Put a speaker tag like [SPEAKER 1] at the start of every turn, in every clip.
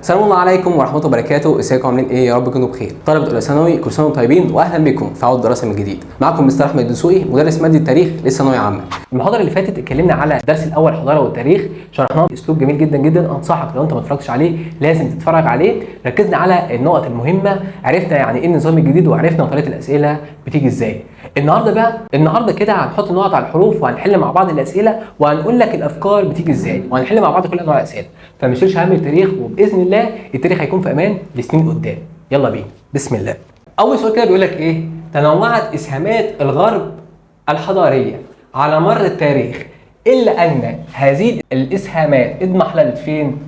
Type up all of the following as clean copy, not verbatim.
[SPEAKER 1] السلام الله عليكم ورحمة الله وبركاته. ازيكم عاملين ايه؟ يا رب تكونوا بخير. طلبه اولى ثانوي، كل سنة وانتم طيبين، واهلا بكم في عوده دراسة من جديد. معكم مستر احمد الدسوقي، مدرس مادة التاريخ للثانويه عامة. المحاضرة اللي فاتت اتكلمنا على الدرس الاول حضارة والتاريخ، شرحناه باسلوب جميل جدا جدا. انصحك لو انت ما اتفرجتش عليه لازم تتفرج عليه. ركزنا على النقط المهمة، عرفنا يعني ايه النظام الجديد، وعرفنا طريقه الاسئلة بتيجي ازاي. النهارده بقى، النهارده كده هنحط النقط على الحروف، وهنحل مع بعض الاسئلة، وهنقول لك الافكار بتيجي ازاي، وهنحل مع بعض كل انواع الاسئلة. فما تشيلش هم التاريخ، وباذن الله التاريخ هيكون في امان لسنين قدام. يلا بينا، بسم الله. اول سؤال كده بيقول لك ايه؟ تنوعت اسهامات الغرب الحضارية على مر التاريخ، الا ان هذه الاسهامات اضمحللت فين؟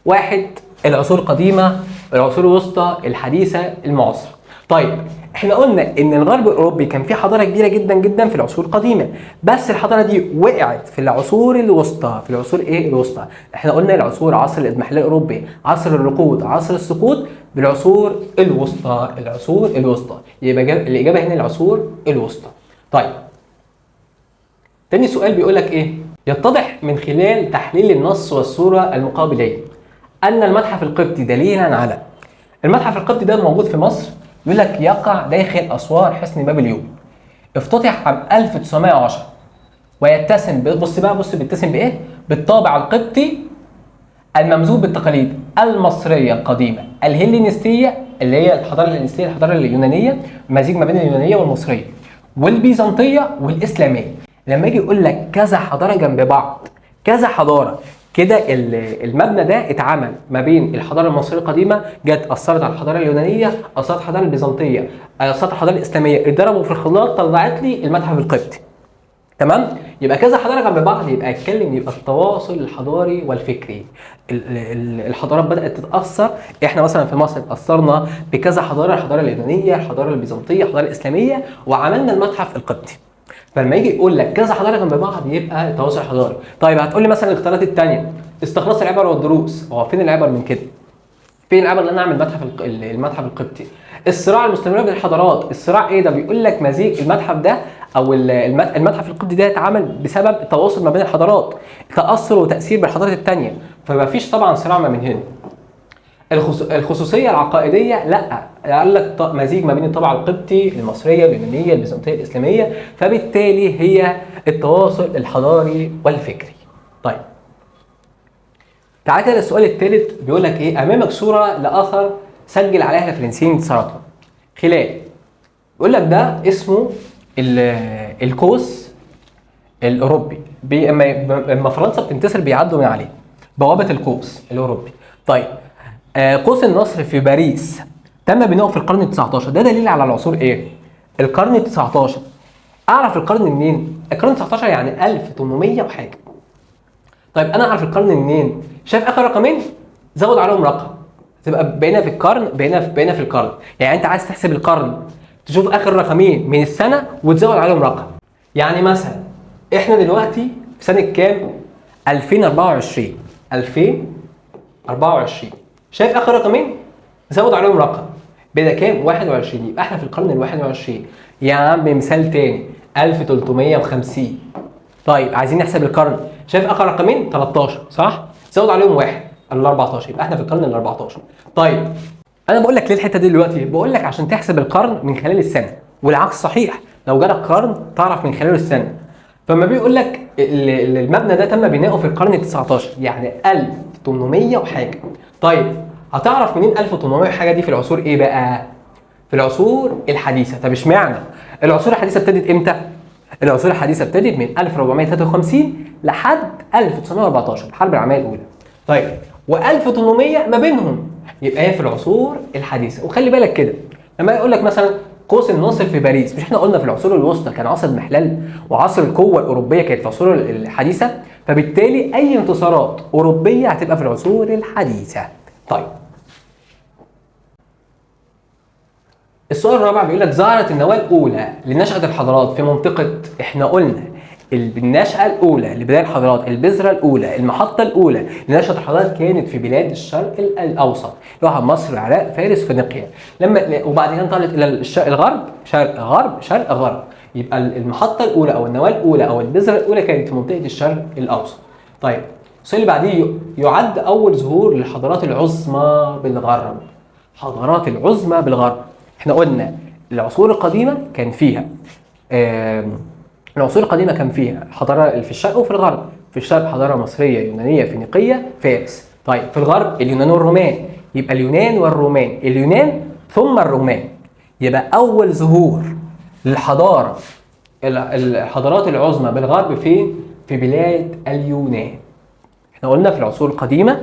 [SPEAKER 1] واحد، العصور القديمه، العصور الوسطى، الحديثة، المعاصرة. طيب، احنا قلنا ان الغرب الاوروبي كان فيه حضارة كبيرة جدا جدا في العصور القديمه، بس الحضارة دي وقعت في العصور الوسطى. في العصور ايه؟ الوسطى. احنا قلنا العصور: عصر الاضمحلال الاوروبي، عصر الركود، عصر السقوط، بالعصور الوسطى. العصور الوسطى، يبقى الاجابة هنا العصور الوسطى. طيب، تاني سؤال بيقول لك ايه؟ يتضح من خلال تحليل النص والصورة المقابلين ان المتحف القبطي دليلا على. المتحف القبطي ده موجود في مصر، بيقول لك يقع داخل اسوار حصن بابليون، افتتح عام 1910، ويتسم، بص بقى، بص، بيتسم بايه؟ بالطابع القبطي الممزوج بالتقاليد المصرية القديمة الهلينستيه، اللي هي الحضارة الهلينستيه، الحضارة اليونانيه، مزيج ما بين اليونانية والمصريه والبيزنطيه والاسلامية. لما يجي يقول لك كذا حضارة جنب بعض، كذا حضارة كده، المبنى ده اتعمل ما بين الحضارة المصرية القديمه، جت اثرت على الحضارة اليونانيه، اثرت على الحضارة البيزنطيه، اثرت على الحضارة الاسلاميه، اتضربوا في الخلاط طلعت لي المتحف القبطي. تمام؟ يبقى كذا حضارة جنب بعض، يبقى اتكلم، يبقى التواصل الحضاري والفكري. الحضارات بدات تتاثر. احنا مثلا في مصر اتاثرنا بكذا حضاره: الحضارة اليونانيه، الحضارة البيزنطيه، الحضارة الاسلاميه، وعملنا المتحف القبطي. فلما يجي يقول لك كذا حضارة جنب بعض يبقى التواصل الحضاري. طيب، هتقول لي مثلا الاختيارات الثانية: استخلاص العبر والدروس. هو فين العبر من كده؟ فين العبر ان انا اعمل المتحف القبطي؟ الصراع المستمر بين الحضارات. الصراع ايه ده؟ بيقول لك مزيج المتحف ده او المتحف القبطي ده اتعمل بسبب التواصل ما بين الحضارات، تاثر وتاثير بالحضارات الثانيه، فما فيش طبعا صراع ما بين هنا. الخصوصية العقائديه، لا، قال لك مزيج ما بين الطابع القبطي، المصريه، اليونانيه، البيزنطيه، الاسلاميه، فبالتالي هي التواصل الحضاري والفكري. طيب، تعالى كده للسؤال الثالث، بيقول لك ايه؟ امامك صوره لاثر سجل عليها الفرنسيين انتصاراتهم خلال. بيقول لك ده اسمه القوس الاوروبي، اما فرنسا بتنتصر بيعدوا من عليه، بوابه القوس الاوروبي. طيب، قوس النصر في باريس تم بناؤه في القرن ال 19، ده دليل على العصور ايه؟ القرن ال 19. اعرف القرن منين؟ القرن 19 يعني 1800 وحاجه. طيب، انا اعرف القرن منين؟ شايف اخر رقمين؟ زود عليهم رقم، تبقى بقينا في القرن، بقينا في القرن. يعني انت عايز تحسب القرن، تشوف اخر رقمين من السنة وتزود عليهم رقم. يعني مثلا احنا دلوقتي في سنة كام؟ 2024. 2024، شايف اخر رقمين؟ زود عليهم رقم، بقى كام؟ 21، يبقى احنا في القرن ال 21. يا عم، مثال تاني، 1350. طيب، عايزين نحسب القرن، شايف اخر رقمين؟ 13، صح؟ زود عليهم واحد، ال 14، يبقى احنا في القرن ال 14. طيب، انا بقول لك ليه الحتة دي دلوقتي؟ بقول لك عشان تحسب القرن من خلال السنه، والعكس صحيح، لو جالك قرن تعرف من خلاله السنه. فما بيقول لك المبنى ده تم بناؤه في القرن ال 19، يعني 1800 وحاجه. طيب، هتعرف منين 1800 وحاجه دي في العصور ايه بقى؟ في العصور الحديثه. طب اشمعنى؟ العصور الحديثة ابتدت امتى؟ العصور الحديثة ابتدت من 1453 لحد 1914، الحرب العالمية الاولى. طيب، و1800 ما بينهم، يبقى هي في العصور الحديثه. وخلي بالك كده، لما يقول لك مثلا قوس النصر في باريس، مش احنا قلنا في العصور الوسطى كان عصر الاضمحلال وعصر القوة الاوروبية كانت في العصور الحديثه؟ فبالتالي اي انتصارات اوروبية هتبقى في العصور الحديثه. طيب، السؤال الرابع بيقول لك ظهرت النواة الاولى لنشاه الحضارات في منطقه. احنا قلنا النشأة الأولى لبداية الحضارات، البذرة الأولى، المحطة الأولى لنشأة الحضارات كانت في بلاد الشرق الأوسط، اللي هو مصر، العراق، فارس، فينيقيا. لما وبعد كده انتقلت إلى الشرق الغرب، شرق غرب، شرق غرب. يبقى المحطة الأولى أو النواة الأولى أو البذرة الأولى كانت في منطقة الشرق الأوسط. طيب، السؤال اللي بعديه يعد اول ظهور للحضارات العظمى بالغرب. حضارات العظمى بالغرب، احنا قلنا العصور القديمة كان فيها العصور القديمة كان فيها حضارة في الشرق وفي الغرب. في الشرق حضارة مصرية يونانية فينيقيه فارس. طيب في الغرب اليونان والرومان، يبقى اليونان والرومان، اليونان ثم الرومان. يبقى اول ظهور للحضاره الحضارات العظمى بالغرب فين؟ في بلاد اليونان. احنا قلنا في العصور القديمة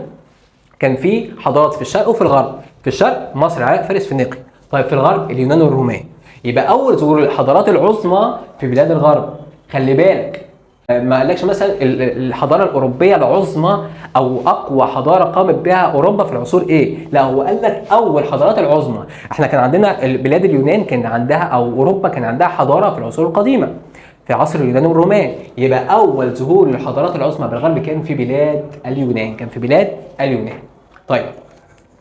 [SPEAKER 1] كان في حضارات في الشرق وفي الغرب. في الشرق مصر العراق فارس فينيقيا. طيب في الغرب اليونان والرومان. يبقى اول ظهور للحضارات العظمى في بلاد الغرب. خلي بالك ما قالكش مثلا الحضارة الاوروبية العظمى او اقوى حضارة قامت بها اوروبا في العصور ايه؟ لا، هو قال لك اول حضارات العظمى. احنا كان عندنا بلاد اليونان كان عندها، او اوروبا كان عندها حضارة في العصور القديمة في عصر اليونان والرومان. يبقى اول ظهور للحضارات العظمى بالغرب كان في بلاد اليونان، كان في بلاد اليونان. طيب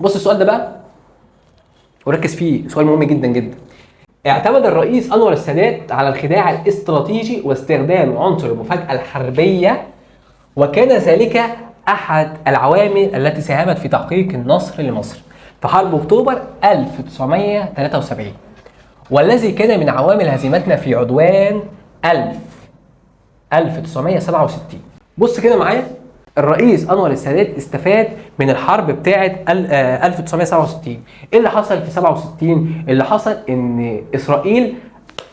[SPEAKER 1] بص السؤال ده بقى وركز فيه، سؤال مهم جدا جدا. اعتمد الرئيس انور السادات على الخداع الاستراتيجي واستخدام عنصر المفاجأة الحربية، وكان ذلك احد العوامل التي ساهمت في تحقيق النصر لمصر في حرب اكتوبر 1973، والذي كان من عوامل هزيمتنا في عدوان 1967. بص كده معايا، الرئيس انور السادات استفاد من الحرب بتاعه 1967. ايه اللي حصل في 67؟ اللي حصل ان اسرائيل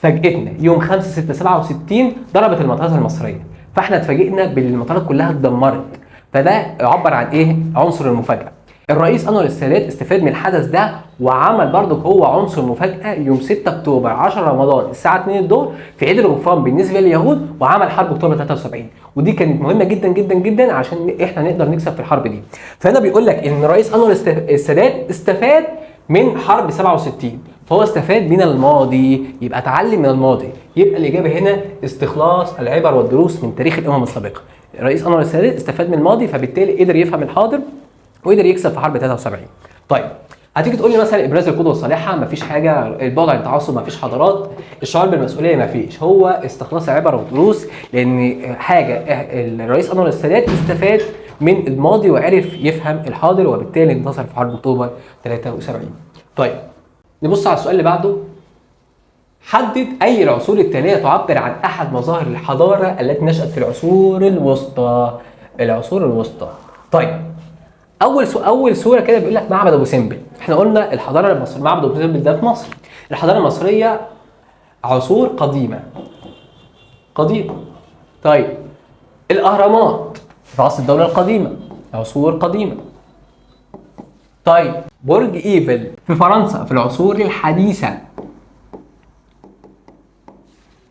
[SPEAKER 1] فاجئتنا يوم 5/6/67 ضربت المطارات المصرية، فاحنا اتفاجئنا بالمطارات كلها اتدمرت. فده يعبر عن ايه؟ عنصر المفاجاة. الرئيس انور السادات استفاد من الحدث ده وعمل برضه هو عنصر مفاجاة يوم 6 اكتوبر 10 رمضان الساعة 2 الظهر في عيد الغفران بالنسبة لليهود، وعمل حرب اكتوبر 73، ودي كانت مهمة جدا جدا جدا عشان احنا نقدر نكسب في الحرب دي. فهنا بيقول لك ان الرئيس انور السادات استفاد من حرب 67، فهو استفاد من الماضي، يبقى اتعلم من الماضي. يبقى الاجابة هنا استخلاص العبر والدروس من تاريخ الامم السابقة. الرئيس انور السادات استفاد من الماضي، فبالتالي قدر يفهم الحاضر وقدر يكسب في حرب 73. طيب هتيجي تقول لي مثلا ابراز القدوة الصالحة مفيش حاجة، البعد عن التعصب مفيش حضارات، الشعور بالمسؤولية مفيش. هو استخلاص عبر ودروس، لان حاجة الرئيس انور السادات استفاد من الماضي وعرف يفهم الحاضر، وبالتالي انتصر في حرب اكتوبر 73. طيب نبص على السؤال اللي بعده. حدد اي العصور التالية تعبر عن احد مظاهر الحضارة التي نشأت في العصور الوسطى. العصور الوسطى. طيب اول صوره كده بيقول لك معبد ابو سمبل. احنا قلنا الحضارة المصرية، معبد ابو سمبل ده في مصر. الحضارة المصرية عصور قديمة. قديمة. طيب الاهرامات في عصر الدولة القديمة، عصور قديمة. طيب برج ايفل في فرنسا في العصور الحديثة.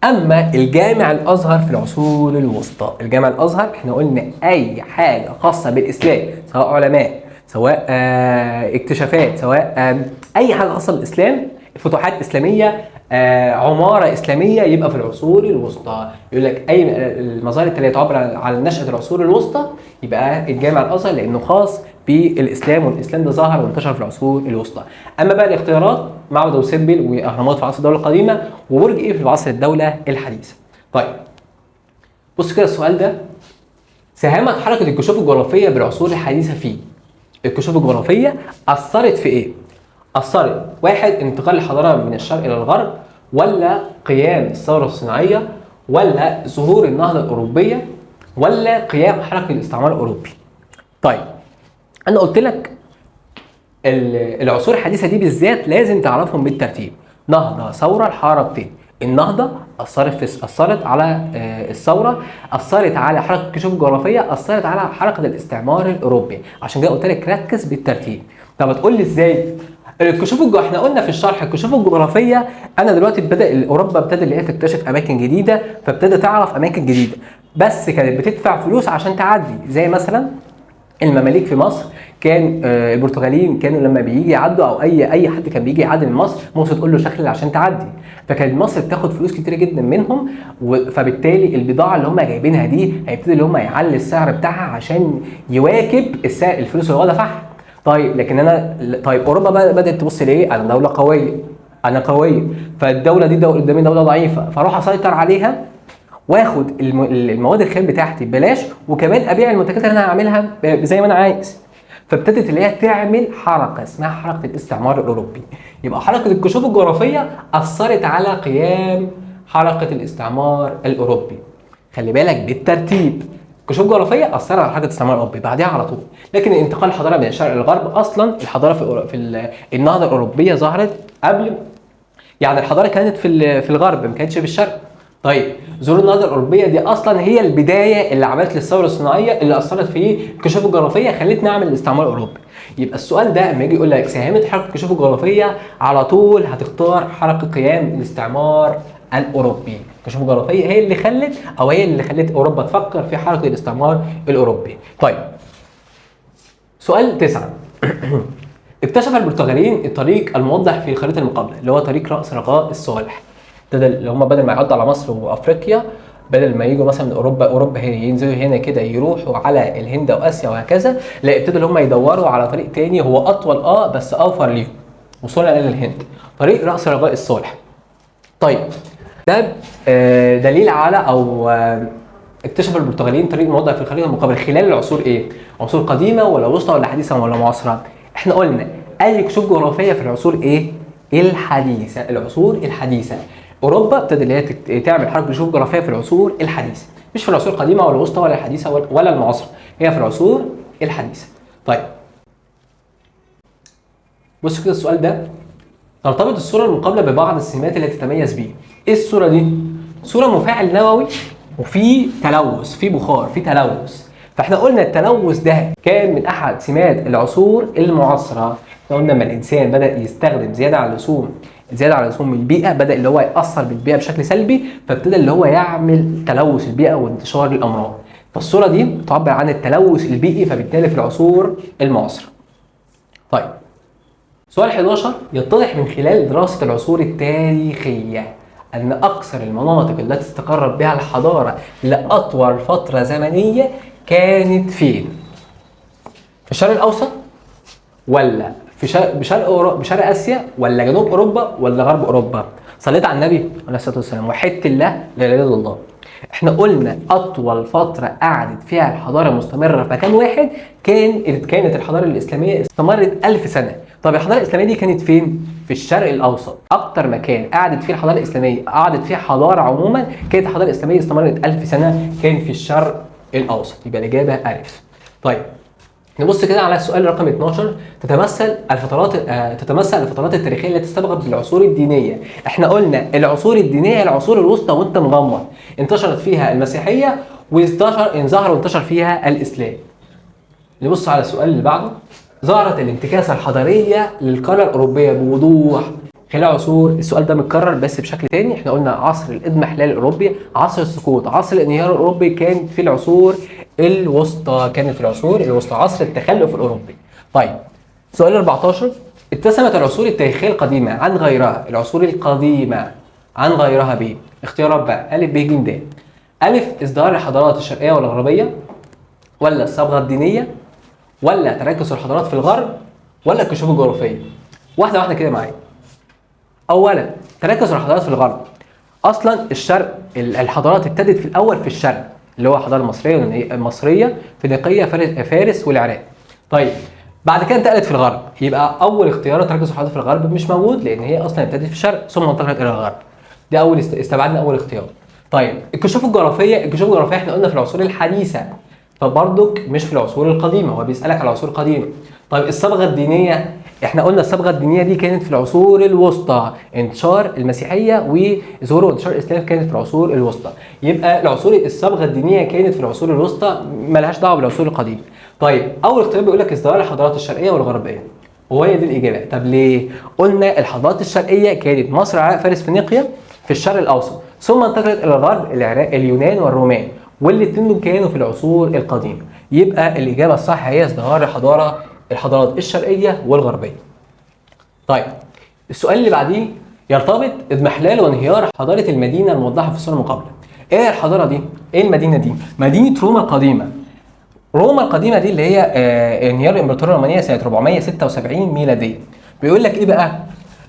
[SPEAKER 1] اما الجامع الازهر في العصور الوسطى. الجامع الازهر احنا قلنا اي حاجة خاصة بالاسلام، سواء علماء، سواء اكتشافات، سواء اي حاجة خاصة بالاسلام، فتوحات اسلامية، عمارة اسلامية، يبقى في العصور الوسطى. يقول لك اي المظاهر التالية تعبر على نشاة العصور الوسطى، يبقى الجامع الازهر لانه خاص بالاسلام، والاسلام ده ظهر وانتشر في العصور الوسطى. اما بقى الاختيارات، معبد ابو سمبل واهرامات في عصر الدولة القديمة، وبرج ايفل في عصر الدولة الحديثة. طيب بص كده السؤال ده، ساهمت حركة الكشوف الجغرافية بالعصور الحديثة فيه. الكشوف الجغرافية اثرت في ايه؟ اثرت واحد انتقال الحضارة من الشرق الى الغرب، ولا قيام الثورة الصناعية، ولا ظهور النهضة الاوروبية، ولا قيام حركة الاستعمار الاوروبي. طيب انا قلت لك العصور الحديثة دي بالذات لازم تعرفهم بالترتيب: نهضة، ثورة، الحركتين. النهضة اثرت على الثورة، اثرت على حركة الكشوف الجغرافية، اثرت على حركة الاستعمار الاوروبي. عشان كده قلت لك ركز بالترتيب. طب هتقول لي ازاي؟ احنا قلنا في الشرح الكشوف الجغرافية، انا دلوقتي بدا اوروبا ابتدى اللي هي تكتشف اماكن جديدة، فابتدى تعرف اماكن جديدة، بس كانت بتدفع فلوس عشان تعدي. زي مثلا المماليك في مصر، كان البرتغاليين كانوا لما بيجي يعدوا، او اي حد كان بيجي يعدي من مصر، مصر تقول له شخلل عشان تعدي، فكانت مصر بتاخد فلوس كتير جدا منهم، فبالتالي البضاعة اللي هم جايبينها دي هيبتدي اللي هم يعلي السعر بتاعها عشان يواكب السعر الفلوس اللي هو دفعها. طيب لكن انا طيب اوروبا بقى بدات تبص لايه؟ انا دولة قوية، انا قوية، فالدوله دي قدامي دولة ضعيفة، فاروح اسيطر عليها واخد المواد الخام بتاعتي ببلاش، وكمان ابيع المنتجات اللي انا هعملها زي ما انا عايز. فابتدت اللي هي تعمل حركة اسمها حركة الاستعمار الاوروبي. يبقى حركة الكشوف الجغرافية اثرت على قيام حركة الاستعمار الاوروبي. خلي بالك بالترتيب، الكشوف الجغرافية اثرت على حركة الاستعمار الاوروبي بعدها على طول. لكن انتقال الحضارة من الشرق للغرب، اصلا الحضارة في النهضة الاوروبية ظهرت قبل، يعني الحضارة كانت في الغرب ما كانتش في الشرق. طيب ظهور النهضة الاوروبية دي اصلا هي البداية اللي عملت للثورة الصناعية اللي اثرت في الكشوف الجغرافية، خلتني اعمل الاستعمار الاوروبي. يبقى السؤال ده لما يجي يقول لك ساهمت حركة الكشوف الجغرافية، على طول هتختار حركة قيام الاستعمار الاوروبي. الكشوف الجغرافية هي اللي خلت، او هي اللي خلت اوروبا تفكر في حركة الاستعمار الاوروبي. طيب سؤال 9، اكتشف البرتغاليين الطريق الموضح في خريطة المقابلة اللي هو طريق راس رجاء الصالح. ابتدى اللي هم بدل ما يعدوا على مصر وافريقيا، بدل ما يجوا مثلا من اوروبا هنا ينزلوا هنا كده يروحوا على الهند واسيا وهكذا، لا ابتدوا اللي هم يدوروا على طريق تاني هو اطول بس اوفر ليهم وصولا الى الهند، طريق راس رجاء الصالح. طيب ده دليل على او اكتشف البرتغاليين طريق موضع في الخريطة المقابلة خلال العصور ايه؟ عصور قديمة ولا وسطى ولا حديثه ولا معاصره؟ احنا قلنا اي كشوف جغرافية في العصور ايه؟ الحديثة، العصور الحديثة. اوروبا ابتدت اللي هي تعمل حركة كشوف جغرافية في العصور الحديثة، مش في العصور القديمة ولا الوسطى ولا الحديثة ولا المعاصرة، هي في العصور الحديثة. طيب بصوا كده السؤال ده، ترتبط الصورة المقابلة ببعض السمات التي تتميز بيه. ايه الصورة دي؟ صوره مفاعل نووي وفي تلوث، في بخار، في تلوث. فاحنا قلنا التلوث ده كان من احد سمات العصور المعاصرة. احنا قلنا لما الانسان بدا يستخدم زيادة على اللزوم، زيادة على اللزوم البيئة، بدا اللي هو ياثر بالبيئة بشكل سلبي، فابتدى اللي هو يعمل تلوث البيئة وانتشار الامراض. فالصورة دي تعبر عن التلوث البيئي، فبالتالي في العصور المعاصرة. طيب سؤال 11، يتضح من خلال دراسة العصور التاريخية أن أكثر المناطق التي استقرت بها الحضارة لأطول فترة زمنية كانت فين؟ في الشرق الأوسط ولا في بشرق آسيا ولا جنوب أوروبا ولا غرب أوروبا؟ صليت على النبي عليه الصلاة والسلام وحدت الله لا إله إلا الله. احنا قلنا أطول فترة قعدت فيها الحضارة مستمرة في مكان واحد كانت الحضارة الإسلامية، استمرت 1000 سنة. طب الحضارة الإسلامية دي كانت فين؟ في الشرق الأوسط. أكتر مكان قعدت فيه الحضارة الإسلامية، قعدت فيه حضارة عموما، كانت الحضارة الإسلامية استمرت 1000 سنة، كان في الشرق الأوسط. يبقى الإجابة ألف. طيب نبص كده على السؤال رقم 12، تتمثل الفترات التاريخية التي استبقت بالعصور الدينية. احنا قلنا العصور الدينية العصور الوسطى وانت مغمض، انتشرت فيها المسيحية وانظهر وانتشر فيها الإسلام. نبص على السؤال اللي بعده، ظهرت الانتكاسة الحضارية للقارة الأوروبية بوضوح خلال عصور. السؤال ده متكرر بس بشكل تاني. احنا قلنا عصر الاضمحلال الأوروبي، عصر السقوط، عصر الانهيار الأوروبي كان في العصور الوسطى، كانت في العصور الوسطى، عصر التخلف الأوروبي. طيب سؤال 14، اتسمت العصور التاريخية القديمة عن غيرها، العصور القديمة عن غيرها ب اختيارات بقى أ ب ج د. أ ازدهار الحضارات الشرقية والغربية، ولا الصبغة الدينية، ولا تركز الحضارات في الغرب، ولا الكشوف الجغرافية؟ واحدة واحدة كده معايا. أولا تركز الحضارات في الغرب، أصلا الشرق الحضارات ابتدت في الأول في الشرق اللي هو الحضارة المصرية، فينيقية، فارس والعراق. طيب بعد كده انتقلت في الغرب، يبقى أول اختيار تركز الحضارات في الغرب مش موجود لأن هي أصلا ابتدت في الشرق ثم انتقلت إلى الغرب. دي أول استبعدنا أول اختيار. طيب الكشوف الجغرافية، الكشوف الجغرافية احنا قلنا في العصور الحديثة، فبرضك مش في العصور القديمة، هو بيسألك على العصور القديمة. طيب الصبغة الدينية، احنا قلنا الصبغة الدينية دي كانت في العصور الوسطى، انتشار المسيحية وظهور وانتشار الإسلام كانت في العصور الوسطى، يبقى العصور الصبغة الدينية كانت في العصور الوسطى، مالهاش دعوة بالعصور القديمة. طيب أول اختيار بيقول لك ازدهار الحضارات الشرقية والغربية، وهي دي الإجابة. طب ليه؟ قلنا الحضارات الشرقية كانت مصر، العراق، فارس، فينيقيا في الشرق الأوسط، ثم انتقلت إلى الغرب، العراق، اليونان والرومان، والاثنين دول كانوا في العصور القديمة. يبقى الإجابة الصح هي ازدهار الحضارات الشرقية والغربية. طيب السؤال اللي بعديه، يرتبط اضمحلال وانهيار حضارة المدينة الموضحة في الصورة المقابلة. ايه الحضارة دي؟ ايه المدينة دي؟ مدينة روما القديمة. روما القديمة دي اللي هي انهيار الإمبراطورية الرومانية سنة 476 ميلادية. بيقول لك ايه بقى؟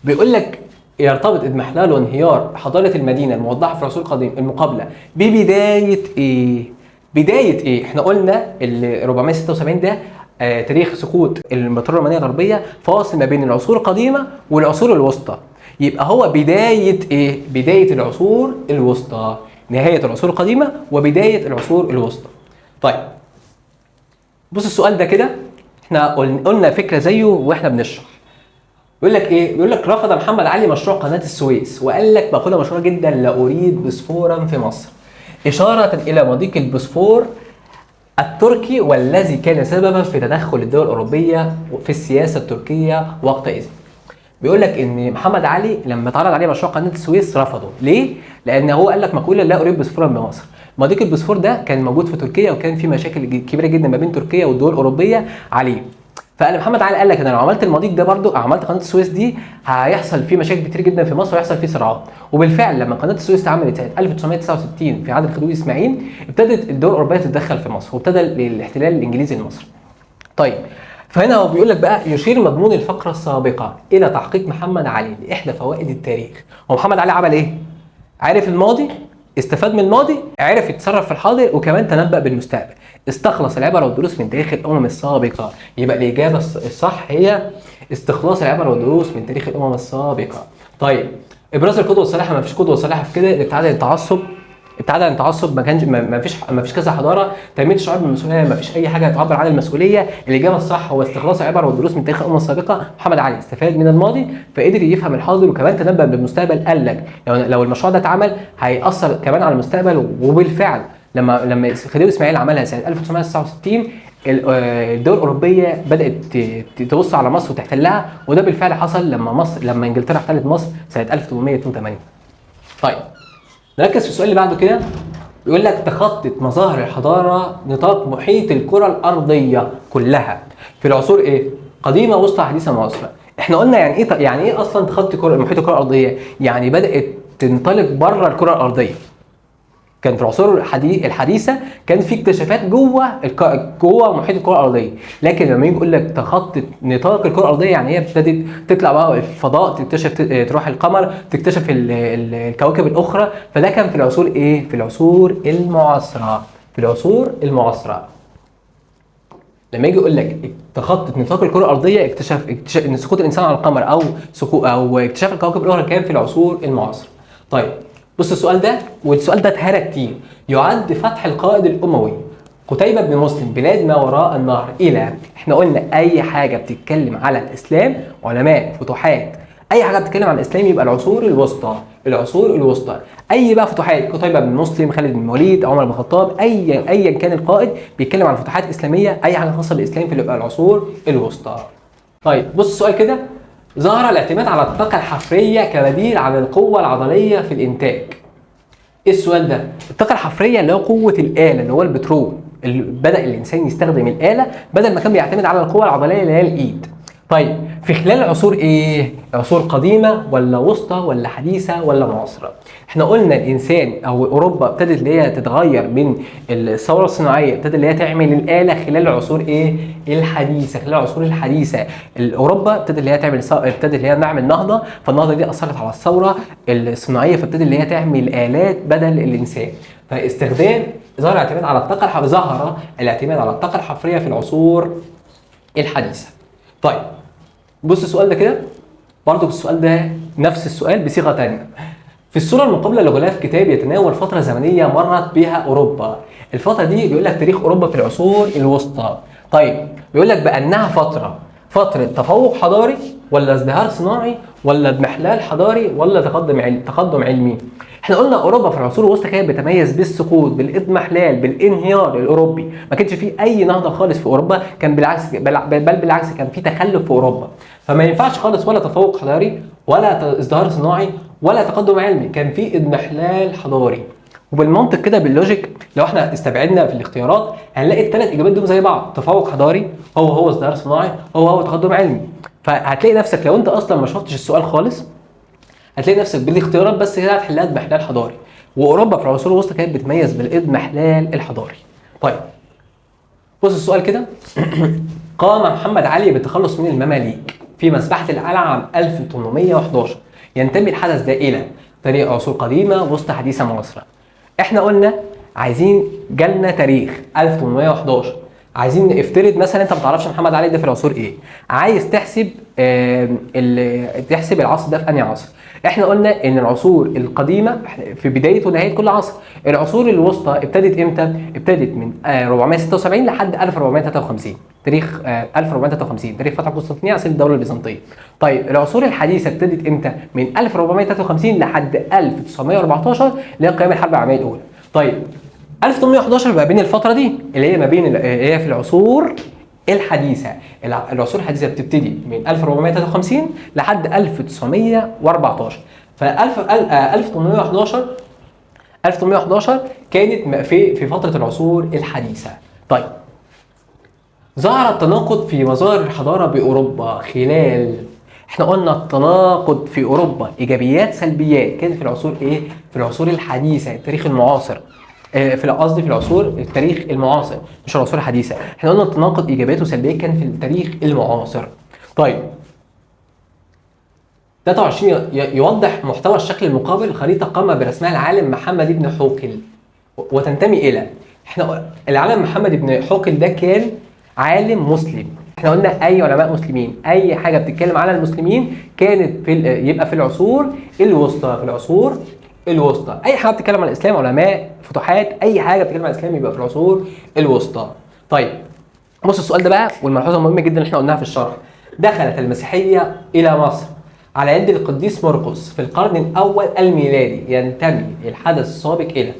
[SPEAKER 1] بيقول لك يرتبط اضمحلال وانهيار حضارة المدينة الموضحة في العصور القديمة المقابلة ببداية ايه؟ بداية ايه؟ احنا قلنا ال 476 ده تاريخ سقوط الامبراطورية الرومانية الغربية، فاصل ما بين العصور القديمة والعصور الوسطى. يبقى هو بداية ايه؟ بداية العصور الوسطى، نهاية العصور القديمة وبداية العصور الوسطى. طيب بص السؤال ده كده، احنا قلنا فكرة زيه واحنا بنشرح. بيقول لك ايه؟ بيقول لك رفض محمد علي مشروع قناة السويس، وقال لك مقولة مشهورة جدا: لا اريد بوسفورا في مصر، اشارة الى مضيق البوسفور التركي والذي كان سببا في تدخل الدول الاوروبية في السياسة التركية وقتئذ. بيقول لك ان محمد علي لما اتعرض عليه مشروع قناة السويس رفضه، ليه؟ لان هو قال لك مقولة: لا اريد بوسفورا بمصر. مضيق البوسفور ده كان موجود في تركيا، وكان في مشاكل كبيرة جدا ما بين تركيا والدول الاوروبية عليه. فقال محمد علي قال لك انا لو عملت المضيق ده برضو، عملت قناة السويس دي، هيحصل فيه مشاكل كتير جدا في مصر وهيحصل فيه صراعات. وبالفعل لما قناة السويس اتعملت سنة 1969 في عهد الخديوي اسماعيل، ابتدت الدول الاوروبية تتدخل في مصر، وابتدى الاحتلال الانجليزي لمصر. طيب فهنا هو بيقول لك بقى: يشير مضمون الفقرة السابقة الى تحقيق محمد علي لاحدى فوائد التاريخ. هو محمد علي عمل ايه؟ عرف الماضي، استفاد من الماضي، عرف يتصرف في الحاضر، وكمان تنبأ بالمستقبل. استخلص العبر والدروس من تاريخ الامم السابقة. يبقى الاجابة الصح هي استخلاص العبر والدروس من تاريخ الامم السابقة. طيب ابراز القدوة الصالحه، ما فيش قدوة صالحه في كده. الابتعاد عن التعصب، ابتعاد عن التعصب، ما كانش ما فيش كذا حضارة. تنمية الشعور بالمسؤولية، ما فيش اي حاجة تعبر عن المسؤولية. الاجابة الصح هو استخلاص العبر والدروس من تاريخ الامم السابقة. محمد علي استفاد من الماضي فقدر يفهم الحاضر، وكمان تنبأ بالمستقبل. قال لك لو المشروع ده اتعمل هيأثر كمان على المستقبل. وبالفعل لما خديوي اسماعيل عملها سنة 1969، الدول الاوروبية بدات تبص على مصر وتحتلها، وده بالفعل حصل لما انجلترا احتلت مصر سنة 1882. طيب نركز في السؤال اللي بعده كده. بيقول لك تخطت مظاهر الحضارة نطاق محيط الكره الارضية كلها في العصور ايه؟ قديمة، وسطى، حديثه، معاصره. احنا قلنا يعني ايه، يعني ايه اصلا تخطي محيط الكره الارضية؟ يعني بدات تنطلق بره الكره الارضية. كان في العصور الحديثة كان في اكتشافات جوه محيط الكره الارضية، لكن لما يجي يقول لك تخطت نطاق الكره الارضية، يعني هي ابتدت تطلع بقى الفضاء، تكتشف، تروح القمر، تكتشف الكواكب الاخرى. فده كان في العصور ايه؟ في العصور المعاصرة. في العصور المعاصرة لما يجي يقول لك تخطت نطاق الكره الارضية، اكتشاف ان سقوط الانسان على القمر او سقوط او اكتشاف الكواكب الاخرى كان في العصور المعاصرة. طيب بص السؤال ده، والسؤال ده اتهرى كتير. يعد فتح القائد الاموي قتيبة بن مسلم بلاد ما وراء النهر الى، احنا قلنا اي حاجة بتتكلم على الاسلام، علماء، فتوحات، اي حاجة بتتكلم عن الاسلام يبقى العصور الوسطى. العصور الوسطى اي بقى فتوحات، قتيبة بن مسلم، خالد بن الوليد، عمر بن الخطاب، ايا كان القائد بيتكلم عن فتوحات اسلامية، اي حاجة خاصة بالاسلام في العصور الوسطى. طيب بص السؤال كده: ظهر الاعتماد على الطاقة الحفريه كبديل عن القوة العضلية في الانتاج. ايه السؤال ده؟ الطاقة الحفريه اللي هو قوة الاله اللي هو البترول، اللي بدا الانسان يستخدم الاله بدل ما كان بيعتمد على القوة العضلية اللي هي الايد. طيب في خلال عصور ايه؟ عصور قديمة ولا وسطى ولا حديثه ولا معاصره؟ احنا قلنا الانسان او اوروبا ابتدت اللي هي تتغير من الثورة الصناعية، ابتدت اللي هي تعمل الاله خلال العصور ايه؟ الحديثة. خلال العصور الحديثة اوروبا ابتدت اللي هي تعمل، ابتدت اللي هي نعمل نهضة، فالنهضه دي اثرت على الثورة الصناعية، فابتدت اللي هي تعمل الات بدل الانسان. فاستخدام ظهر الاعتماد على الطاقة ظهر الاعتماد على الطاقة الحفريه في العصور الحديثة. طيب بص السؤال ده كده، برضو السؤال ده نفس السؤال بصيغة تانية. في الصورة المقابلة لغلاف كتاب يتناول فترة زمنية مرت بها اوروبا. الفترة دي بيقول لك تاريخ اوروبا في العصور الوسطى. طيب بيقول لك بانها فترة تفوق حضاري ولا ازدهار صناعي ولا اضمحلال حضاري ولا تقدم علمي. احنا قلنا اوروبا في العصور الوسطى كانت بتميز بالسقوط، بالاضمحلال، بالانهيار الاوروبي، ما كانش فيه اي نهضة خالص في اوروبا، كان بالعكس، بل بالعكس كان في تخلف في اوروبا. فما ينفعش خالص ولا تفوق حضاري ولا ازدهار صناعي ولا تقدم علمي، كان في اضمحلال حضاري. وبالمنطق كده بال logic لو احنا استبعدنا في الاختيارات هنلاقي الثلاث اجابات دول زي بعض، تفوق حضاري هو هو ازدهار صناعي هو هو تقدم علمي. فهتلاقي نفسك لو انت اصلا ما شفتش السؤال خالص هتلاقي نفسك بالاختيارات بس كده هتحلها اضمحلال حضاري. واوروبا في العصور الوسطى كانت بتميز بالاضمحلال الحضاري. طيب بص السؤال كده: قام محمد علي بالتخلص من المماليك في مذبحة القلعة عام 1811. ينتمي الحدث ده الى تاريخ عصور قديمة، وسطى، حديثه، معاصره. احنا قلنا عايزين جالنا تاريخ 1811، عايزين افترض مثلا انت ما تعرفش محمد علي ده في العصور ايه، عايز تحسب تحسب العصر ده في انهي عصر. احنا قلنا ان العصور القديمة في بداية ونهاية كل عصر. العصور الوسطى ابتدت امتى؟ ابتدت من 476 لحد 1453، تاريخ 1453 تاريخ فتح قسطنطينية عاصمة الدولة البيزنطيه. طيب العصور الحديثة ابتدت امتى؟ من 1453 لحد 1914 اللي هي قيام الحرب العالمية الاولى. طيب 1811 بقى بين الفترة دي اللي هي ما بين اللي هي في العصور الحديثة. العصور الحديثة بتبتدي من 1453 لحد 1914. ف 1811 كانت في فترة العصور الحديثة. طيب ظهر التناقض في مظاهر الحضارة باوروبا خلال، احنا قلنا التناقض في اوروبا ايجابيات سلبيات، كانت في العصور ايه؟ في العصور الحديثة، التاريخ المعاصر. في قصدي في العصور التاريخ المعاصر مش العصور الحديثة. احنا قلنا التناقض ايجابيات وسلبيات كان في التاريخ المعاصر. طيب 23 يوضح محتوى الشكل المقابل خريطة قام برسمها العالم محمد بن حوقل وتنتمي الى، احنا العالم محمد بن حوقل ده كان عالم مسلم. احنا قلنا اي علماء مسلمين، اي حاجة بتتكلم على المسلمين كانت في يبقى في العصور الوسطى. في العصور الوسطى اي حاجة بتتكلم عن الاسلام، علماء، فتوحات، اي حاجة بتتكلم عن الاسلام يبقى في العصور الوسطى. طيب بص السؤال ده بقى والملحوظه المهمة جدا اللي احنا قلناها في الشرح. دخلت المسيحية الى مصر على يد القديس مرقس في القرن الاول الميلادي، ينتمي الحدث السابق الى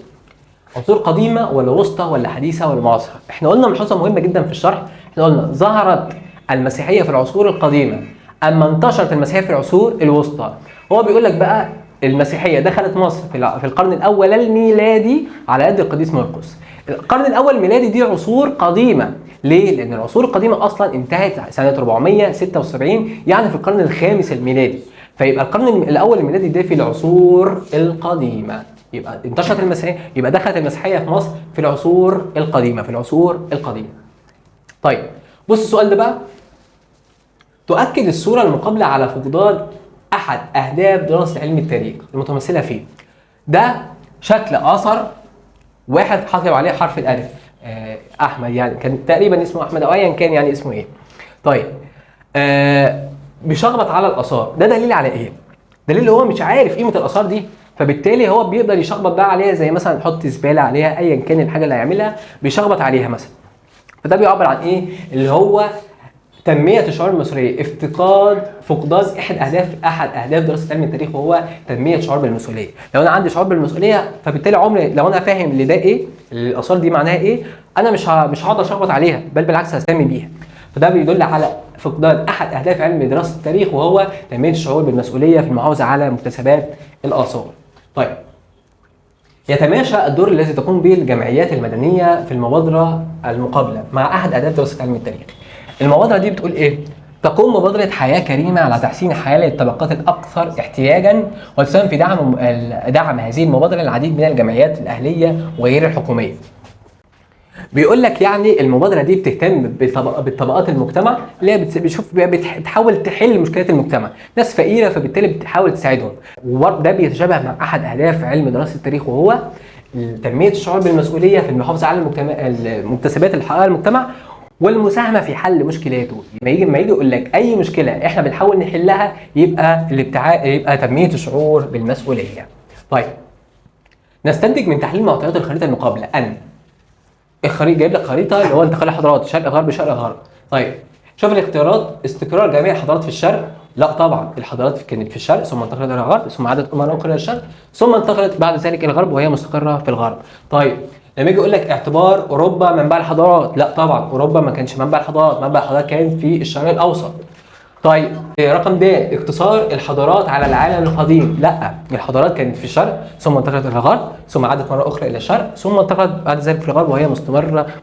[SPEAKER 1] عصور قديمة ولا وسطى ولا حديثه ولا معاصره؟ احنا قلنا ملحوظة مهمة جدا في الشرح، احنا قلنا ظهرت المسيحية في العصور القديمة، اما انتشرت المسيحية في العصور الوسطى. هو بيقول لك بقى المسيحية دخلت مصر في القرن الاول الميلادي على يد القديس مرقس. القرن الاول الميلادي دي عصور قديمة، ليه؟ لان العصور القديمة اصلا انتهت سنة 476، يعني في القرن الخامس الميلادي، فيبقى القرن الاول الميلادي ده في العصور القديمة. يبقى انتشرت المسيحية، يبقى دخلت المسيحية في مصر في العصور القديمة، في العصور القديمة. طيب بص السؤال ده بقى، تؤكد الصورة المقابلة على فقدان احد اهداف دراسة علم التاريخ المتمثلة فيه. ده شكل اثر واحد حاطط عليه حرف الالف، احمد، يعني كان تقريبا اسمه احمد او ايا كان يعني اسمه ايه. طيب بيشخبط على الاثار، ده دليل على ايه؟ دليل هو مش عارف قيمة الاثار دي، فبالتالي هو بيقدر يشخبط بقى عليها، زي مثلا يحط زبالة عليها، ايا كان الحاجة اللي هيعملها بيشخبط عليها مثلا. فده بيعبر عن ايه؟ اللي هو تنمية الشعور المسؤولية، افتقاد فقدان احد اهداف دراسة علم التاريخ وهو تنمية شعور بالمسؤولية. لو انا عندي شعور بالمسؤولية فبالتالي عمري لو انا فاهم اللي ده ايه، الاثار دي معناها ايه، انا مش هقعد اشخبط عليها، بل بالعكس ههتم بيها. فده بيدل على فقدان احد اهداف علم دراسة التاريخ وهو تنمية الشعور بالمسؤولية في المحافظة على مكتسبات الاثار. طيب يتماشى الدور الذي تقوم به الجمعيات المدنية في المبادرة المقابلة مع احد اهداف دراسة علم التاريخ. المبادرة دي بتقول ايه؟ تقوم مبادرة حياة كريمة على تحسين حياة الطبقات الأكثر احتياجا، وتساهم في دعم هذه المبادرة العديد من الجمعيات الأهلية وغير الحكومية. بيقول لك يعني المبادرة دي بتهتم بالطبقات المجتمع اللي هي بتشوف بتحاول تحل مشكلات المجتمع، ناس فقيرة فبالتالي بتحاول تساعدهم، وده بيتشابه مع أحد أهداف علم دراسة التاريخ وهو تنمية الشعور بالمسؤولية في المحافظة على المكتسبات اللي حققها المجتمع والمساهمة في حل مشكلاته. ما يجي يقول لك اي مشكلة احنا بنحاول نحلها يبقى يبقى تنمية الشعور بالمسؤولية. طيب نستنتج من تحليل معطيات الخريطة المقابلة ان الخريطة جايب لك خريطة اللي هو انتقال الحضارات شرق غرب شرق غرب. طيب شوف الاختيارات، استقرار جميع الحضارات في الشرق، لا طبعا الحضارات كانت في الشرق ثم انتقلت الى الغرب ثم عادت مرة اخرى الى الشرق ثم انتقلت بعد ذلك الى الغرب وهي مستقره في الغرب. طيب لما يجي يقول لك اعتبار اوروبا منبع الحضارات، لا طبعا اوروبا ما كانش منبع الحضارات، منبع الحضارات كان في الشرق الاوسط. طيب رقم د اقتصار الحضارات على العالم القديم، لا الحضارات كانت في الشرق ثم انتقلت الى الغرب ثم عادت مرة اخرى الى الشرق ثم انتقلت بعد ذلك في الغرب وهي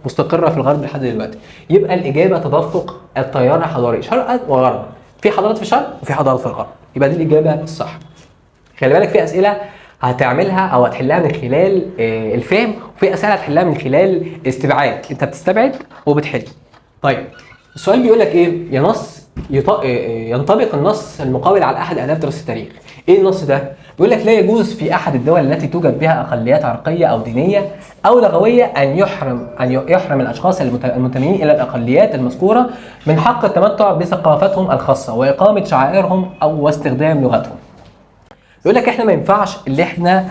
[SPEAKER 1] مستقره في الغرب لحد دلوقتي. يبقى الاجابة تدفق التيار الحضاري شرقا وغربا، في حضارات في الشرق وفي حضارات في الغرب، يبقى دي الاجابة الصح. خلي بالك في اسئلة هتعملها او هتحلها من خلال الفهم، وفي اسئلة هتحلها من خلال استبعاد، انت بتستبعد وبتحل. طيب السؤال بيقول لك ايه؟ يا نص ينطبق النص المقابل على احد اهداف دراسة التاريخ. ايه النص ده؟ بيقول لك لا يجوز في احد الدول التي توجد بها اقليات عرقيه او دينية او لغوية ان يحرم الاشخاص المنتمين الى الاقليات المذكورة من حق التمتع بثقافتهم الخاصة واقامه شعائرهم او واستخدام لغتهم. يقول لك احنا ما ينفعش اللي احنا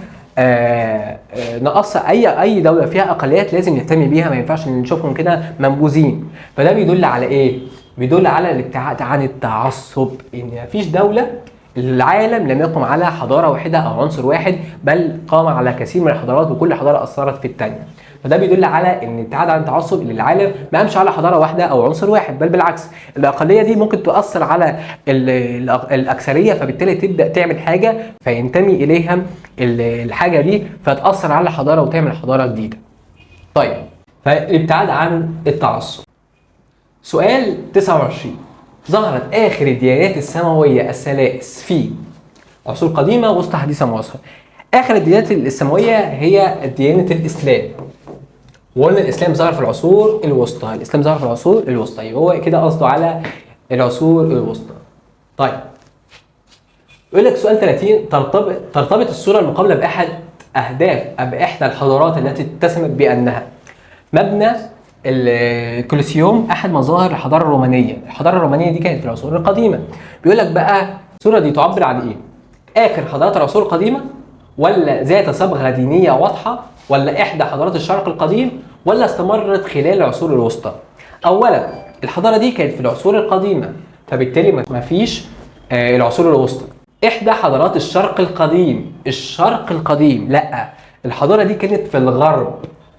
[SPEAKER 1] نقص اي دولة فيها اقليات لازم نهتم بيها، ما ينفعش نشوفهم كده منبوذين. فده بيدل على ايه؟ بيدل على الابتعاد عن التعصب، ان مفيش دولة، العالم لم يقم على حضارة واحدة او عنصر واحد، بل قام على كثير من الحضارات، وكل حضارة اثرت في الثانية. فده بيدل على ان الابتعاد عن التعصب، ان العالم ما قامش على حضارة واحدة او عنصر واحد، بل بالعكس الاقلية دي ممكن تؤثر على الاكثريه، فبالتالي تبدا تعمل حاجة فينتمي اليها الحاجة دي، فتاثر على الحضارة وتعمل حضارة جديدة. طيب، فالابتعاد عن التعصب. سؤال 29: ظهرت آخر الديانات السماوية الثلاث في عصور قديمة، وسطى، حديثة، معاصرة. آخر الديانات السماوية هي ديانة الإسلام، وقلنا الإسلام ظهر في العصور الوسطى. الإسلام ظهر في العصور الوسطى، يبقى هو كده قصده على العصور الوسطى. طيب، يقول لك سؤال 30: ترتبط الصورة المقابلة بأحد أهداف بإحدى الحضارات التي اتسمت بأنها. مبنى الكولوسيوم أحد مظاهر الحضارة الرومانية. الحضارة الرومانية دي كانت في العصور القديمة. بيقول لك بقى الصورة دي تعبر عن إيه؟ آخر حضارات العصور القديمة، ولا ذات صبغة دينية واضحة، ولا إحدى حضارات الشرق القديم، ولا استمرت خلال العصور الوسطى؟ أولا الحضارة دي كانت في العصور القديمة، فبالتالي ما فيش العصور الوسطى. إحدى حضارات الشرق القديم، الشرق القديم لا، الحضارة دي كانت في الغرب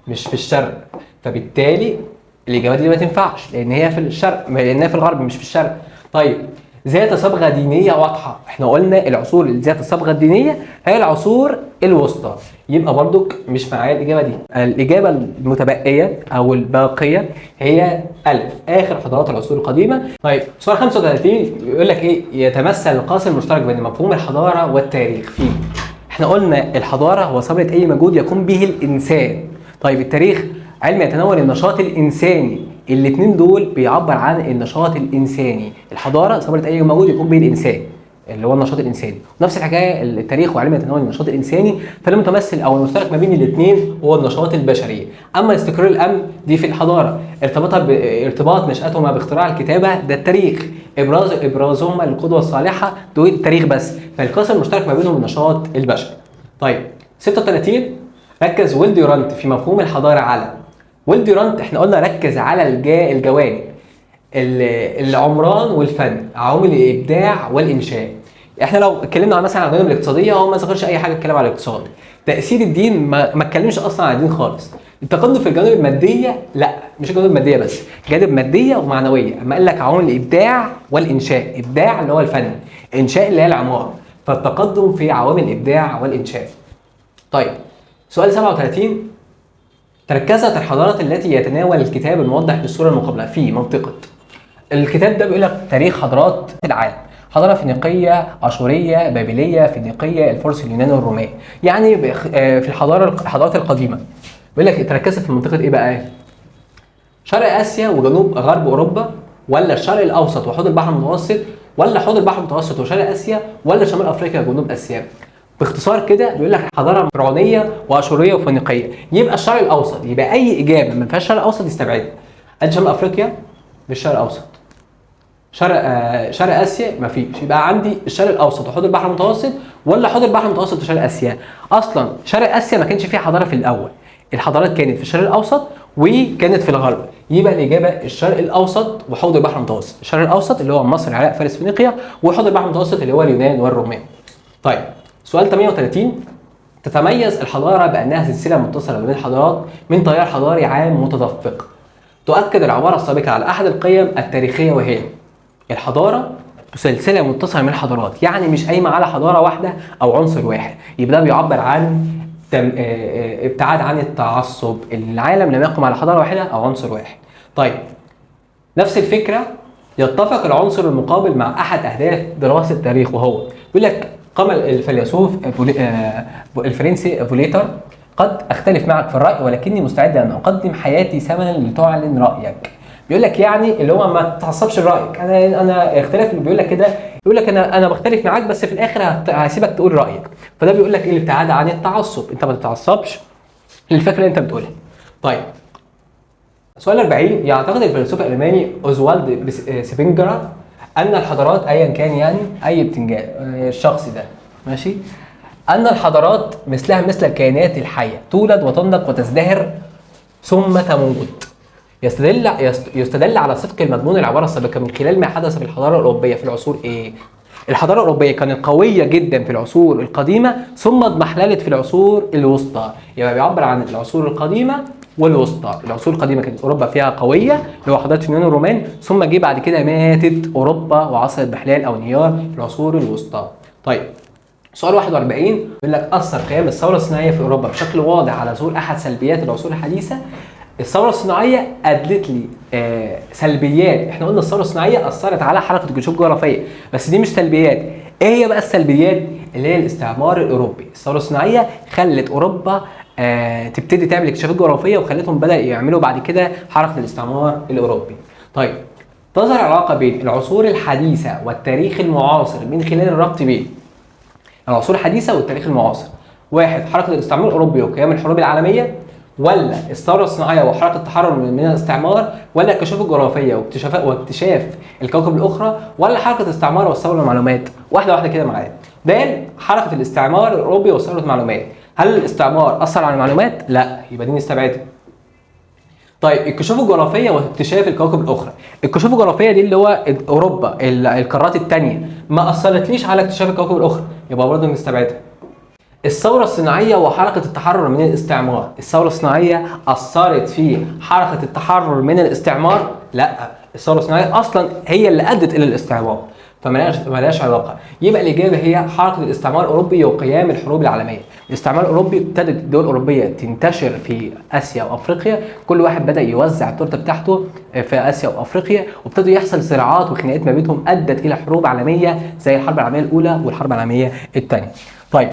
[SPEAKER 1] مش في الشرق، فبالتالي الإجابة دي ما تنفعش لأن هي في الشرق، لأنها في الغرب مش في الشرق. طيب، ذات صبغة دينية واضحة، احنا قلنا العصور اللي ذات الصبغة الدينية هي العصور الوسطى، يبقى برضك مش معايا الإجابة دي. الإجابة المتبقية أو الباقية هي ألف، آخر حضارات العصور القديمة. طيب، سؤال 35 يقول لك إيه؟ يتمثل القاسم المشترك بين مفهوم الحضارة والتاريخ فيه. احنا قلنا الحضارة هو ثمرة أي مجهود يقوم به الإنسان. طيب، التاريخ علم يتناول النشاط الإنساني. الاثنين دول بيعبر عن النشاط الإنساني. الحضارة ثمرة أي مجهود يقوم به الإنسان اللي هو النشاط الإنساني، نفس الحكاية التاريخ وعلم يتناول النشاط الإنساني، فالمتمثل أو المشترك ما بين الاثنين هو النشاط البشري. أما استقرار الأمن دي في الحضارة، ارتباط نشأتهما باختراع الكتابة ده التاريخ، إبرازهما للقدوة الصالحة دول التاريخ بس، فالقاسم المشترك ما بينهم النشاط البشري. طيب، 36: ركز ويل ديورانت في مفهوم الحضارة على. ويل ديورانت احنا قلنا ركز على الجوانب العمران والفن، عوامل الابداع والانشاء. احنا لو اتكلمنا عن مثلا عن الجوانب الاقتصاديه، هو ما ذكرش اي حاجة اتكلم على الاقتصاد. تاثير الدين، ما اتكلمش اصلا عن الدين خالص. التقدم في الجوانب الماديه، لا، مش الجوانب المادية بس، جانب مادية ومعنويه. اما قال لك عوامل الابداع والانشاء، ابداع اللي هو الفن، انشاء اللي هي العمارة، فالتقدم في عوامل الابداع والانشاء. طيب، سؤال 37: تركزت الحضارات التي يتناول الكتاب الموضح بالصورة المقابلة في منطقة. الكتاب ده بيقول لك تاريخ حضارات العالم، حضارة فينيقيه، اشوريه، بابليه، فينيقيه، الفرس، اليونان والرومان. يعني في الحضارات القديمة بيقول لك تركزت في منطقة ايه بقى؟ شرق اسيا وجنوب غرب اوروبا، ولا الشرق الاوسط وحوض البحر المتوسط، ولا حوض البحر المتوسط وشرق اسيا، ولا شمال افريقيا وجنوب اسيا؟ باختصار كده بيقول لك حضارة فرعونيه واشوريه وفينيقيه، يبقى الشرق الاوسط. يبقى اي اجابه ما فيهاش الشرق الاوسط يستبعدها. ادي شمال افريقيا مش الشرق الاوسط، شرق اسيا ما فيش، يبقى عندي الشرق الاوسط وحوض البحر المتوسط، ولا حوض البحر المتوسط وشرق اسيا. اصلا شرق اسيا ما كانش فيها حضارة في الاول، الحضارات كانت في الشرق الاوسط وكانت في الغرب، يبقى الاجابة الشرق الاوسط وحوض البحر المتوسط. الشرق الاوسط اللي هو مصر، العراق، فارس، فينيقيا، وحوض البحر المتوسط اللي هو اليونان والرومان. طيب، سؤال 38: تتميز الحضارة بانها سلسلة متصلة بين الحضارات من تيار حضاري عام متدفق. تؤكد العبارة السابقة على احد القيم التاريخية وهي. الحضارة سلسلة متصلة من الحضارات، يعني مش قايمة على حضارة واحدة او عنصر واحد، يبقى ده بيعبر عن تم... آه، آه، ابتعاد عن التعصب، العالم لم يقم على حضارة واحدة او عنصر واحد. طيب، نفس الفكره، يتفق العنصر المقابل مع احد اهداف دراسة التاريخ وهو. بيقول لك قام الفيلسوف الفرنسي فوليتر: قد اختلف معك في الراي ولكني مستعد ان اقدم حياتي ثمنا لتعلن رايك. بيقول لك بيقول لك يعني اللي هو ما تتعصبش لرايك، انا اختلاف، بيقول لك كده، بيقول لك انا بختلف معاك بس في الاخر هسيبك تقول رايك. فده بيقول لك ايه؟ الابتعاد عن التعصب، انت ما تتعصبش للفكرة اللي انت بتقولها. طيب سؤال 40، يعتقد الفيلسوف الالماني اوزوالد سبنجر ان الحضارات ايا كان يعني اي بتنجان الشخص ده ماشي، ان الحضارات مثلها مثل الكائنات الحية تولد وتنضج وتزدهر ثم تموت. يستدل على صدق المضمون العبارة السابقة من خلال ما حدث في الحضارة الاوروبية في العصور ايه؟ الحضارة الاوروبية كانت قوية جدا في العصور القديمة ثم اضمحللت في العصور الوسطى، يبقى بيعبر عن العصور القديمة والوسطى. العصور القديمة كانت اوروبا فيها قوية اللي هو حضارة اليونان والرومان، ثم جه بعد كده ماتت اوروبا وعصر اضمحلال او انهيار في العصور الوسطى. طيب سؤال 41 بيقول لك اثر قيام الثورة الصناعية في اوروبا بشكل واضح على ظهور احد سلبيات العصور الحديثة. الثورة الصناعية ادلت لي سلبيات، احنا قلنا الثورة الصناعية اثرت على حركة الجيوش الجغرافية، بس دي مش سلبيات. ايه هي بقى السلبيات؟ اللي هي الاستعمار الاوروبي. الثورة الصناعية خلت اوروبا تبتدي تعمل اكتشافات جغرافية وخلتهم بدا يعملوا بعد كده حركة الاستعمار الاوروبي. طيب تظهر علاقة بين العصور الحديثة والتاريخ المعاصر من خلال الربط بين العصور الحديثة والتاريخ المعاصر. واحد، حركة الاستعمار الاوروبي وقيام الحروب العالمية، ولا الثورة الصناعية وحركه التحرر من الاستعمار، ولا الكشوف الجغرافية واكتشاف الكواكب الاخرى، ولا حركة الاستعمار والثورة المعلومات؟ واحدة واحدة كده معايا. د حركة الاستعمار الاوروبي وثوره المعلومات. هل الاستعمار اثر على المعلومات؟ لا، يبقى دي نستبعدها. طيب الكشوف الجغرافية واكتشاف الكواكب الاخرى، الكشوف الجغرافية دي اللي هو اوروبا القارات الثانية ما اثرتليش على اكتشاف الكواكب الاخرى، يبقى برضه نستبعدها. الثورة الصناعية وحركه التحرر من الاستعمار، الثورة الصناعية اثرت في حركة التحرر من الاستعمار؟ لا، الثورة الصناعية اصلا هي اللي ادت الى الاستعمار، فمالهاش علاقة. يبقى الاجابة هي حركة الاستعمار الاوروبي وقيام الحروب العالمية. الاستعمار الاوروبي ابتدت الدول الاوروبية تنتشر في اسيا وافريقيا، كل واحد بدا يوزع التورتة بتاعته في اسيا وافريقيا، وابتدوا يحصل صراعات وخناقات ما بينهم ادت الى حروب عالمية زي الحرب العالمية الاولى والحرب العالمية الثانية. طيب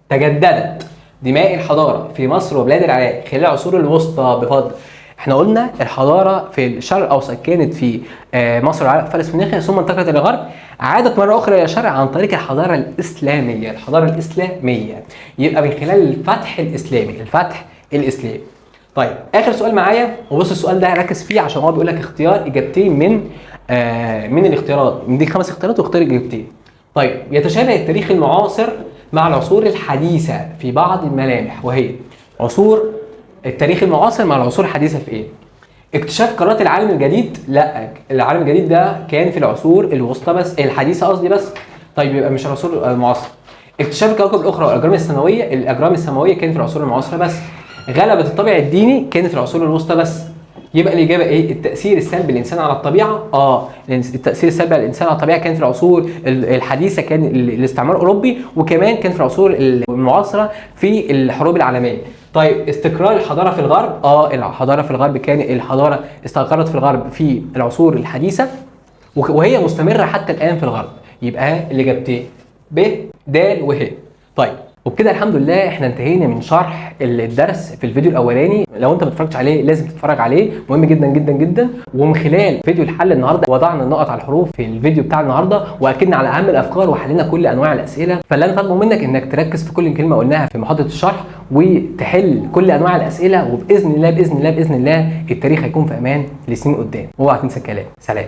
[SPEAKER 1] تجددت دماء الحضارة في مصر وبلاد العراق خلال العصور الوسطى بفضل، احنا قلنا الحضارة في الشرق الاوسط كانت في مصر والعراق فارس فينيقيا، ثم انتقلت الى الغرب، عادت مرة اخرى الى الشرق عن طريق الحضارة الاسلامية. الحضارة الاسلامية يبقى من خلال الفتح الاسلامي، الفتح الاسلامي. طيب اخر سؤال معايا، وبص السؤال ده ركز فيه عشان هو بيقول لك اختيار اجابتين من الاختيارات، من دي 5 اختيارات واختار اجابتين. طيب يتشابه التاريخ المعاصر مع العصور الحديثة في بعض الملامح، وهي عصور التاريخ المعاصر مع العصور الحديثة في ايه؟ اكتشاف قارات العالم الجديد؟ لا، العالم الجديد ده كان في العصور الوسطى بس، الحديثة قصدي بس. طيب يبقى مش العصور المعاصرة. اكتشاف الكواكب الاخرى والاجرام السماوية، الاجرام السماوية كانت في العصور المعاصرة بس. غلبة الطابع الديني كانت في العصور الوسطى بس. يبقى الاجابة ايه؟ التاثير السلبي للانسان على الطبيعة. التاثير السلبي على الانسان على الطبيعة كان في العصور الحديثة، كان الاستعمار الاوروبي، وكمان كان في العصور المعاصرة في الحروب العالمية. طيب استقرار الحضارة في الغرب، الحضارة في الغرب كان الحضارة استقرت في الغرب في العصور الحديثة وهي مستمرة حتى الان في الغرب. يبقى الاجابتين ب د وه. طيب وبكده الحمد لله احنا انتهينا من شرح الدرس في الفيديو الاولاني. لو انت ما اتفرجتش عليه لازم تتفرج عليه، مهم جدا جدا جدا. ومن خلال فيديو الحل النهارده وضعنا النقط على الحروف في الفيديو بتاع النهارده، واكدنا على اهم الافكار وحلينا كل انواع الاسئلة. فاللي انا طالبه منك انك تركز في كل كلمة قلناها في محاضرة الشرح وتحل كل انواع الاسئلة، وباذن الله باذن الله باذن الله التاريخ هيكون في امان لسنين قدام. اوعى تنسى الكلام. سلام.